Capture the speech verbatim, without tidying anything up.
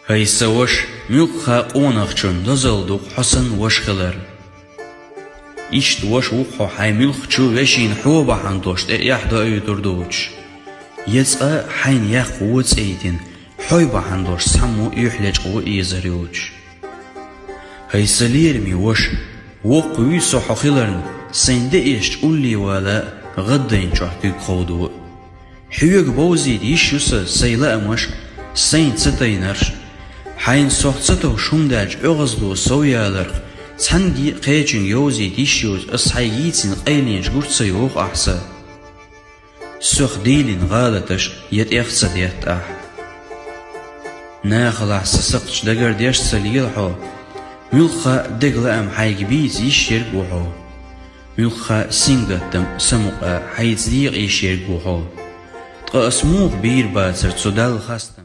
Ай са ваша, муьлхха а къонахчун дозалла ду-кх хьо санна ваша хилар. Иштта ваша ву-кх хьо хьайн муьлххачу вешийна хьо бахьана долуш тӀе эхь доуьйтур доцуш, я цкъа хьайна яккха вон цӀе йитина, хьо бахьана долуш цхьаммо юьхь лечкъо эзар йоцуш. Ай са лераме ваша, воккхавуьй со хьо хиларна, сайн деэшчу улле вала а, гӀаддайна чохь куьг ховдо а. Хьоьга бовзийта йиш ю сан сайн лаамаш а, сайна ца тайнарш а. Хьайна сох ца товш хӀума даьлча оьгӀазло сов яларх, цхьаьнгге а кхечуьнга йовзийта йиш йоцу ас хьайга йийцина къайленаш гур ца йоху ахь сан. Сох дийлина гӀалаташ я тӀех ца детта ахь. Нахалахь сан сакхташ дагардеш а ца лела хьо, муьлхха а дега лаам хьайга бийца йиш ерг а ву хьо. Муьлхха а сингаттам а, самукъа а хьайца декъа йиш ерг а ву хьо. Ткъа ас муха бийр бацара цу Далла хаста?